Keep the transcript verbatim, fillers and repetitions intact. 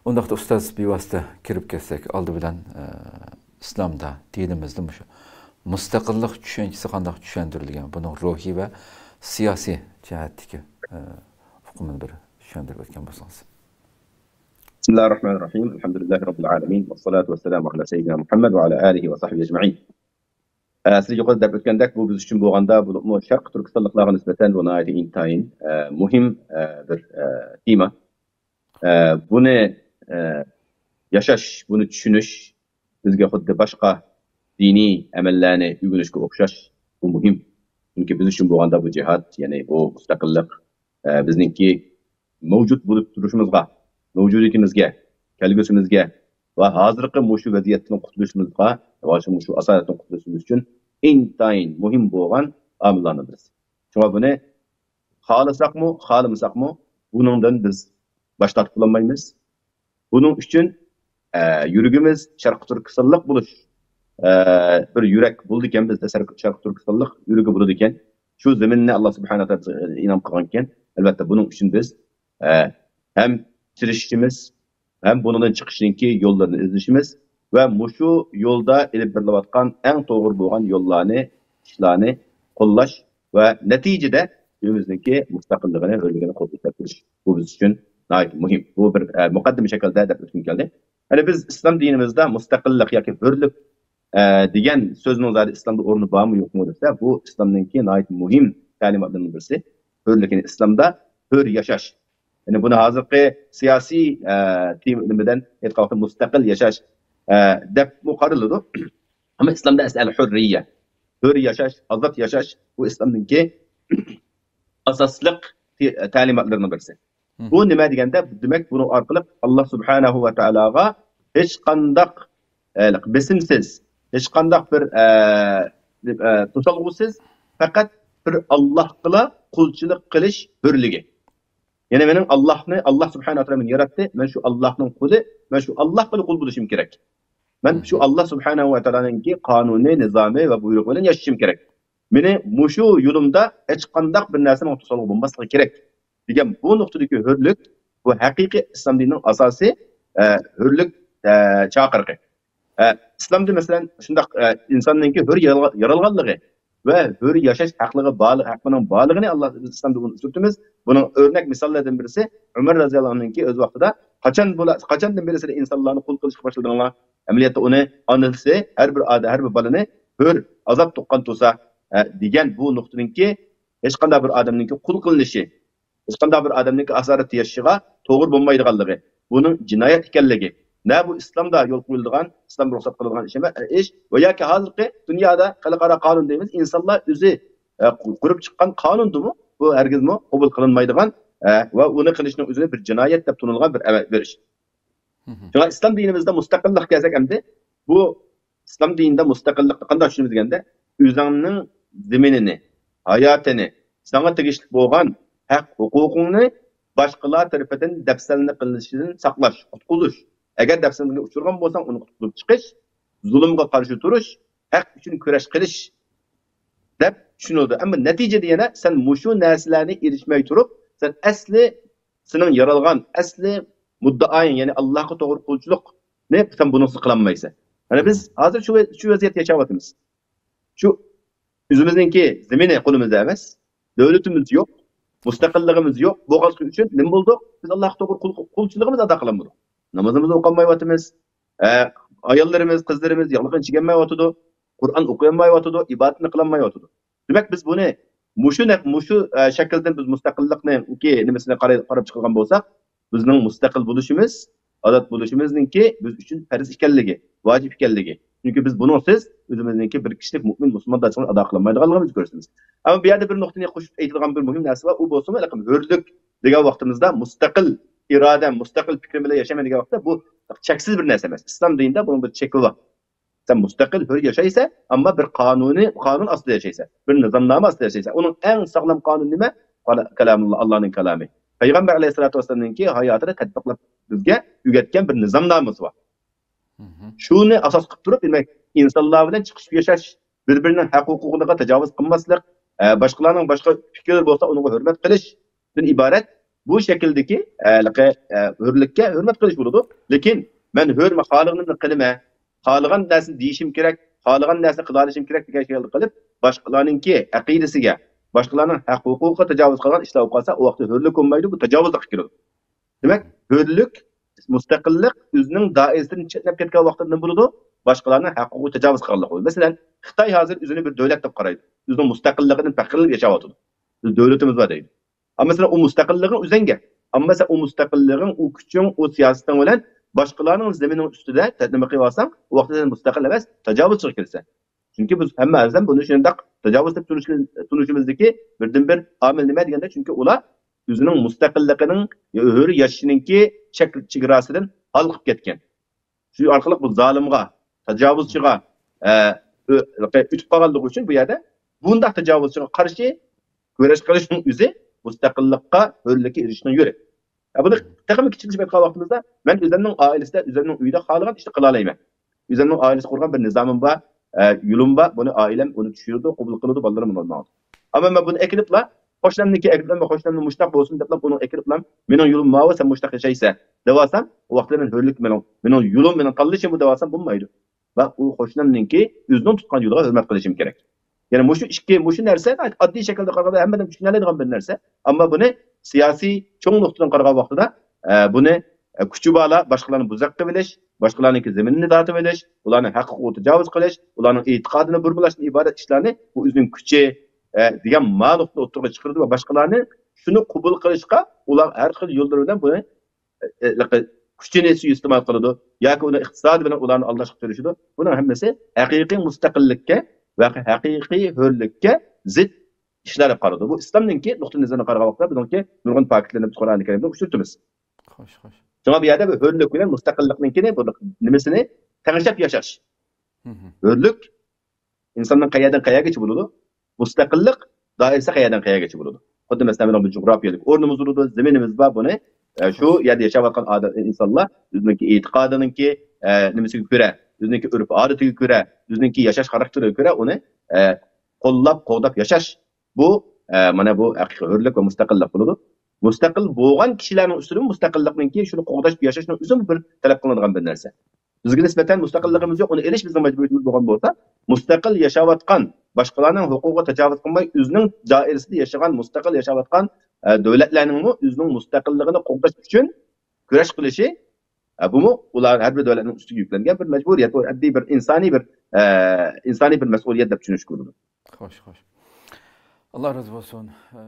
ئۇنداقتا ئۇستاز، بىۋاسىتە كىرىپ كەتسەك، ئالدى بىلەن، ئە، ئىسلامدا، دىنىمىزدا مۇشۇ مۇستەقىللىق چۈشەنچىسى قانداق چۈشەندۈرۈلگەن؟ بۇنىڭ روھىي ۋە سىياسىي جەھەتتىكى، ئە، ئۇقۇمىنى بىر چۈشەندۈرۈپ ئۆتكەن بولسىڭىز. بسم الله الرحمن الرحيم. الحمد لله رب العالمين. والصلاة والسلام على سيدنا محمد وعلى آله وصحبه أجمعين. ئە، سىز يۇقىرىدا دەپ ئۆتكەندەك، بۇ بىز ئۈچۈن بولغاندا، بولۇپمۇ شەرقىي تۈركىستانلىقلارغا نىسبەتەن بۇ ناھايىتى ئىنتايىن، ئە، مۇھىم، ئە، بىر، ئە، تېما. ئە، بۇنى، ئە، ياشاش، بۇنى چۈشىنىش بىزگە خۇددى باشقا دىنىي ئەمەللەرنى ئۆگىنىشكە ئوخشاش، بۇ مۇھىم. چۈنكى بىز ئۈچۈن بولغاندا بۇ جىھاد، يەنى بۇ مۇستەقىللىق، ئە، بىزنىڭكى مەۋجۇت بولۇپ تۇرۇشىمىزغا، مەۋجۇدىيىتىمىزگە، كەلگۈسىمىزگە ۋە ھازىرقى مۇشۇ ۋەزىيەتتىن قۇتۇلۇشىمىزغا ۋە مۇشۇ ئاسارەتتىن قۇتۇلۇشىمىز ئۈچۈن ئىنتايىن مۇھىم بولغان ئامىللارنىڭ بىرسى. شۇڭا بۇنى خالىساقمۇ، خالىمىساقمۇ بۇنىڭدىن بىز باش تارتىپ بولالمايمىز. بۇنىڭ ئۈچۈن، ئە، يۈرىكىمىز شەرقىي تۈركىستانلىق بولۇش، ئە، بىر يۈرەك بولىدىكەن بىزدە، شەرقىي تۈركىستانلىق يۈرىكى بولىدىكەن. شۇ زېمىننى ئاللا سۇبھانەھۇ ۋە تائالا بىزگە ئىنئام قىلغانكەن. ئەلۋەتتە، بۇنىڭ ئۈچۈن بىز، ئە، ھەم تىرىشىشىمىز، ھەم بۇنىڭدىن چىقىشنىڭكى يوللىرىنى ئىزدىشىمىز ۋە مۇشۇ يولدا ئېلىپ بېرىلىۋاتقان ئەڭ توغرا بولغان يوللارنى، ئىشلارنى قوللاش ۋە نەتىجىدە ئۆزىمىزنىڭكى مۇستەقىللىقىنى، ھۆرلۈكىنى قولغا كەلتۈرۈش. بۇ بىز ئۈچۈن ناھايىتى مۇھىم. بۇ بىر، ئە، مۇقەددىمە شەكلىدە دەپ ئۆتكۈم كەلدى. يەنى بىز ئىسلام دىنىمىزدا مۇستەقىللىق ياكى ھۆرلۈك، ئە، دېگەن سۆزنىڭ زادى ئىسلامدا ئورنى بارمۇ يوقمۇ دېسە، بۇ ئىسلامنىڭكى ناھايىتى مۇھىم تەلىماتلىرىنىڭ بىرسى. ھۆرلۈك، يەنى ئىسلامدا ھۆر ياشاش. يەنى بۇنى ھازىرقى سىياسىي، ئە، تېما ئىلمىدىن ئېيتقان ۋاقىتتا مۇستەقىل ياشاش، ئە، دەپمۇ قارىلىدۇ. ئەمما ئىسلامدا ئەسلى ئەل ھۇررىيە، ھۆر ياشاش، ئازاد ياشاش، بۇ ئىسلامنىڭكى ئاساسلىق تە-، تەلىماتلىرىنىڭ بىرسى. بۇ نېمە دېگەندە، دېمەك، بۇنىڭ ئارقىلىق ئاللا سۇبھانەھۇ ۋە تائالاغا ھېچقانداق، ئە، بېسىمسىز، ھېچقانداق بىر، ئە، ئە، توسالغۇسىز، پەقەت بىر ئاللاھقىلا قۇلچىلىق قىلىش ھۆرلۈكى. يەنى مېنىڭ ئاللاھنى، ئاللا سۇبھانەھۇ ۋە تائالا مېنى ياراتتى، مەن شۇ ئاللاھنىڭ قۇلى، مەن شۇ ئاللاھقىلا قۇل بولۇشۇم كېرەك. مەن شۇ ئاللا سۇبھانەھۇ ۋە تائالانىڭكى قانۇنى، نىزامى ۋە بۇيرۇقى بىلەن ياشىشىم كېرەك. مېنى مۇشۇ يولۇمدا ھېچقانداق بىر نەرسە ماڭا توسالغۇ بولماسلىقى كېرەك، دېگەن بۇ نۇقتىدىكى ھۆرلۈك، بۇ ھەقىقىي ئىسلام دىنىنىڭ ئاساسىي، ئە، ھۆرلۈك، ئە، چاقىرىقى. ئە، ئىسلامدا، مەسىلەن، شۇنداق، ئە، ئىنساننىڭكى ھۆر يارالغا-، يارالغانلىقى ۋە ھۆر ياشاش ھەقلىقى بار-، ھەققىنىڭ بارلىقىنى ئاللا ئىسلامدا ئۇچرىتىمىز. بۇنىڭ ئۆرنەك مىساللىرىدىن بىرسى ئۆمەر رەزىياللاھۇنىڭكى ئۆز ۋاقتىدا، قاچان بۇلا-، قاچاندىن بېرى سىلەر ئىنسانلارنى قۇل قىلىشقا باشلىدىڭلار؟ ئەمەلىيەتتە ئۇنى ئانىسى، ھەر بىر ئادە-، ھەر بىر بالىنى ھۆر، ئازاد تۇغقان تۇرسا، ئە، دېگەن بۇ نۇقتىنىڭكى ھېچقانداق بىر ئادەمنىڭكى قۇل قىلىنىشى، ھېچقانداق بىر ئادەمنىڭكى ئاسارەتتە ياشىشىغا توغرا بولمايدىغانلىقى، بۇنىڭ جىنايەت ئىكەنلىكى، نە بۇ ئىسلامدا يول قويۇلىدىغان، ئىسلام رۇخسەت قىلىدىغان ئىش ئەمەس، ئىش ۋە ياكى ھازىرقى دۇنيادا خەلقئارا قانۇن دەيمىز، ئىنسانلار ئۆزى، ئە، قۇرۇپ چىققان قانۇندىمۇ بۇ ھەرگىزمۇ قوبۇل قىلىنمايدىغان، ئە، ۋە ئۇنى قىلىشنىڭ ئۆزىنى بىر جىنايەت دەپ تونۇلغان بىر ئەمە-، بىر ئىش. شۇڭا ئىسلام دىنىمىزدا مۇستەقىللىق كەلسەك ئەمدى، بۇ ئىسلام دىنىدا مۇستەقىللىقنى قانداق چۈشىنىمىز دېگەندە، ئۆزۈڭنىڭ زېمىنىنى، ھاياتىنى، ساڭا تېگىشلىك بولغان ھەق ھوقۇقۇڭنى باشقىلار تەرىپىدىن دەپسەندە قىلىنىشىدىن ساقلاش، قۇتقۇزۇش. ئەگەر دەپسەندىگە ئۇچرىغان بولساڭ، ئۇنى قۇتقۇزۇپ چىقىش، زۇلۇمغا قارشى تۇرۇش، ھەق ئۈچۈن كۈرەش قىلىش دەپ چۈشىنىلىدۇ. ئەمما نەتىجىدە يەنە سەن مۇشۇ نەرسىلەرنى ئېرىشمەي تۇرۇپ، سەن ئەسلى سېنىڭ يارالغان ئەسلى مۇددىئايىڭ، يەنى ئاللاھقا توغرا قۇلچىلىقنى سەن بۇنىڭسىز قىلالمايسەن. مانا بىز ھازىر شۇ ۋە-، شۇ ۋەزىيەتتە ياشاۋاتىمىز. شۇ ئۆزىمىزنىڭكى زېمىنى قولىمىزدا ئەمەس، دۆلىتىمىز يوق، مۇستەقىللىقىمىز يوق بولغانلىقى ئۈچۈن نېمە بولدۇق؟ بىز ئاللاھقا توغرا قۇل-، قۇلچىلىقىمىزنى ئادا قىلالمىدۇق. نامازىمىزنى ئوقۇيالمايۋاتىمىز. ئە، ئاياللىرىمىز، قىزلىرىمىز ياغلىقىنى چىگەلمەيۋاتىدۇ، قۇرئان ئوقۇيالمايۋاتىدۇ، ئىبادەتنى قىلالمايۋاتىدۇ. دېمەك، بىز بۇنى مۇشۇ نەق-، مۇشۇ، ئە، شەكىلدىن بىز مۇستەقىللىقنىڭكى نېمىسىنى قاراي-، قاراپ چىقىدىغان بولساق، بىزنىڭ مۇستەقىل بولۇشىمىز، ئازاد بولۇشىمىزنىڭكى بىز ئۈچۈن پەرز ئىكەنلىكى، ۋاجىپ ئىكەنلىكى. چۈنكى بىز بۇنىڭسىز ئۆزىمىزنىڭكى بىر كىشىلىك مۆمىن مۇسۇلماندارچىلىقنى ئادا قىلالمايدىغانلىقىمىزنى كۆرسىتىمىز. ئەمما بۇ يەردە بىر نۇقتىنى قوشۇپ ئېيتىدىغان بىر مۇھىم نەرسە بار. ئۇ بولسىمۇ، ھېلىقى ھۆرلۈك دېگەن ۋاقتىمىزدا مۇستەقىل ئىرادە، مۇستەقىل پىكرىم بىلەن ياشايمەن دېگەن ۋاقىتتا، بۇ چەكسىز بىر نەرسە ئەمەس. ئىسلام دىنىدا بۇنىڭ بىر چېكى بار. سەن مۇستەقىل، ھۆر ياشايسەن، ئەمما بىر قانۇنى، قانۇن ئاستىدا ياشايسەن. بىر نىزامنامە ئاستىدا ياشايسەن. ئۇنىڭ ئەڭ ساغلام قانۇنى نېمە؟ قالا-، كالامۇللا، ئاللانىڭ كالامى. پەيغەمبەر ئەلەيھىسسالاتۇ ۋەسسالامنىڭكى ھاياتىدا تەتبىقلاپ بىزگە ئۆگەتكەن بىر نىزامنامىسى بار. شۇنى ئاساس قىلىپ تۇرۇپ، دېمەك، ئىنسانلار بىلەن چىقىشىپ ياشاش، بىر-بىرىنىڭ ھەق ھوقۇقىغا تاجاۋۇز قىلماسلىق، ئە، باشقىلارنىڭ باشقا پىكىرلىرى بولسا ئۇنىڭغا ھۆرمەت قىلىشتىن ئىبارەت بۇ شەكىلدىكى ھېلىقى ھۆرلۈككە ھۆرمەت قىلىش بولىدۇ. لېكىن مەن ھۆرمە خالىغىنىمنى قىلىمەن، خالىغان نەرسىنى دېيىشىم كېرەك، خالىغان نەرسىنى قىلالىشىم كېرەك دېگەن شەكىلدە قىلىپ، باشقىلارنىڭكى ئەقىدىسىگە، باشقىلارنىڭ ھەق ھوقۇقىغا تاجاۋۇز قىلغان ئىشلار بولۇپ قالسا، ئۇ ۋاقىتتا ھۆرلۈك بولمايدۇ، بۇ تاجاۋۇزلۇققا كىرىدۇ. دېمەك، ھۆرلۈك، مۇستەقىللىق ئۆزىنىڭ دائىرىسىدىن چەتنەپ كەتكەن ۋاقتىدا نېمە بولىدۇ؟ باشقىلارنىڭ ھەق ھوقۇقىغا تاجاۋۇز قىلغانلىق بولىدۇ. مەسىلەن، خىتاي ھازىر ئۆزىنى بىر دۆلەت دەپ قارايدۇ. ئۆزىنىڭ مۇستەقىللىقىدىن پەخىرلىنىپ ياشاۋاتىدۇ. بىز دۆلىتىمىز بار دەيدۇ. ئەمما مەسىلەن، ئۇ مۇستەقىللىقىڭ ئۆزەڭگە. ئەمما سەن ئۇ مۇستەقىللىقىڭ، ئۇ كۈچۈڭ، ئۇ سىياسىتىڭ بىلەن باشقىلارنىڭ زېمىنىنىڭ ئۈستىدە نېمە قىلىۋالساڭ، ئۇ ۋاقىتتا سەن مۇستەقىل ئەمەس، تاجاۋۇزچىغا كىرىسەن. چۈنكى بىز ھەممە ئادەم بۇنى شۇنداق تاجاۋۇز دەپ تونۇشىمىزدىكى بىردىنبىر ئامىل نېمە دېگەندە، چۈنكى ئۇلار ئۆزىنىڭ مۇستەقىللىقىنىڭ، ھۆر ياشىشىنىڭكى چەك-، چېگراسىدىن ھالقىپ كەتكەن. شۇ ئارقىلىق بۇ زالىمغا، تاجاۋۇزچىغا، ئە، ئۆ-، ئۆتۈپ قالغانلىقى ئۈچۈن بۇ يەردە بۇنداق تاجاۋۇزچىغا قارشى كۈرەش قىلىشنىڭ ئۆزى مۇستەقىللىققا، ھۆرلۈككە ئېرىشىشنىڭ يولى. ئە، بۇنى تېخىمۇ كىچىكلىشىپ ئېيتقان ۋاقتىمىزدا، مەن ئۆزۈمنىڭ ئائىلىسىدە، ئۆزۈمنىڭ ئۆيىدە خالىغان ئىشنى قىلالايمەن. ئۆزۈمنىڭ ئائىلىسى قۇرغان بىر نىزامىم بار، ئە، يولۇم بار، بۇنى ئائىلەم ئۇنى چۈشۈرىدۇ، قوبۇل قىلىدۇ، بالىلىرىم ئۇنى ماڭىدۇ. ئەمما مەن بۇنى ئەكېلىپلا، قوشنامنىڭكى ئەكېلىپلا، قوشنامنىڭ مۇشۇنداق بولسۇن دەپلا، ئۇنىڭ ئەكېلىپلا، مېنىڭ يولۇم ماۋۇ، سەن مۇشۇنداق ياشايسەن دەۋالسام، ئۇ ۋاقىتتا مەن ھۆرلۈك، مېنىڭ، مېنىڭ يولۇم، مېنىڭ تاللىشىم بۇ دەۋالسام بولمايدۇ. ۋە ئۇ قوشنامنىڭكى ئۆزىنىڭ تۇتقان يولىغا ھۆرمەت قىلىشىم كېرەك. يەنى مۇشۇ ئىككى، مۇشۇ نەرسە ئاددىي شەكىلدە قارىغاندا ھەممە ئادەم چۈشىنەلەيدىغان بىر نەرسە. ئەمما بۇنى سىياسىي چوڭ نۇقتىدىن قارىغان ۋاقتىدا، ئە، بۇنى، ئە، كۈچى بارلار باشقىلارنى بۇزۇق قىلىۋېلىش، باشقىلارنىڭكى زېمىنىنى تارتىۋېلىش، ئۇلارنىڭ ھەق ھوقۇقىغا تاجاۋۇز قىلىش، ئۇلارنىڭ ئېتىقادىنى بۇرمىلاشتىن ئىبارەت ئىشلارنى بۇ ئۆزىنىڭ كۈچى، ئە، دېگەن ما نۇقتىنى ئوتتۇرىغا چىقىرىدۇ ۋە باشقىلارنى شۇنى قوبۇل قىلىشقا ئۇلار ھەر خىل يوللىرى بىلەن بۇنى، ئە، ئە، كۈچىنى سۇيىئىستېمال قىلىدۇ ياكى ئۇنى ئىقتىسادى بىلەن ئۇلارنى ئالداشقا تىرىشىدۇ. بۇنىڭ ھەممىسى ھەقىقىي مۇستەقىللىككە ۋە ھەقىقىي ھۆرلۈككە زىت ئىشلار دەپ قارىدۇ. بۇ ئىسلامنىڭكى نۇقتىئىنەزىرىدىن قارىغان ۋاقىتتا بۇنىڭكى نۇرغۇن پاكىتلىرىنى بىز قۇرئانى كەرىمدە ئۇچرىتىمىز. خوش، خوش. شۇڭا بۇ يەردە بۇ ھۆرلۈك بىلەن مۇستەقىللىقنىڭكىنى، بۇ نېمىسىنى تەڭشەپ ياشاش. ھۆرلۈك ئىنساننىڭ قەيەردىن قەيەرگىچە بولىدۇ؟ مۇستەقىللىق دائىرىسى قەيەردىن قەيەرگىچە بولىدۇ؟ خۇددى مەسىلەن، بىزنىڭ بىر جۇغراپىيەلىك ئورنىمىز بولىدۇ، زېمىنىمىز بار، بۇنى، ئە، شۇ يەردە ياشاۋاتقان ئادەم، ئىنسانلار ئۆزىنىڭكى ئېتىقادىنىڭكى، ئە، نېمىسىگە كۆرە، ئۆزىنىڭكى ئۆرپ-ئادىتىگە كۆرە، ئۆزىنىڭكى ياشاش خاراكتېرىگە كۆرە ئۇنى، ئە، قوللاپ، قوغداپ ياشاش. بۇ، ئە، مانا بۇ ھەقىقىي ھۆرلۈك ۋە مۇستەقىللىق بولىدۇ. مۇستەقىل بولغان كىشىلەرنىڭ ئۈستىدىمۇ مۇستەقىللىقنىڭكى شۇنى قوغداش، ياشاشنىڭ ئۆزىمۇ بىر تەلەپ قىلىنىدىغان بىر نەرسە. بىزگە نىسبەتەن مۇستەقىللىقىمىز يوق، ئۇنى ئېلىش بىزنىڭ مەجبۇرىيىتىمىز بولغان بولسا، مۇستەقىل ياشاۋاتقان، باشقىلارنىڭ ھوقۇقىغا تاجاۋۇز قىلماي، ئۆزىنىڭ دائىرىسىدە ياشىغان، مۇستەقىل ياشاۋاتقان، ئە، دۆلەتلەرنىڭمۇ ئۆزىنىڭ مۇستەقىللىقىنى قوغداش ئۈچۈن كۈرەش قىلىشى، ئە، بۇمۇ ئۇلار ھەر بىر دۆلەتنىڭ ئۈستىگە يۈكلەنگەن بىر مەجبۇرىيەت، بۇ ئەددىي بىر ئىنسانىي بىر، ئە، ئىنسانىي بىر مەسئۇلىيەت دەپ چۈشىنىشكە بولىدۇ. خوش، خوش. ئاللا رازى بولسۇن. ئە،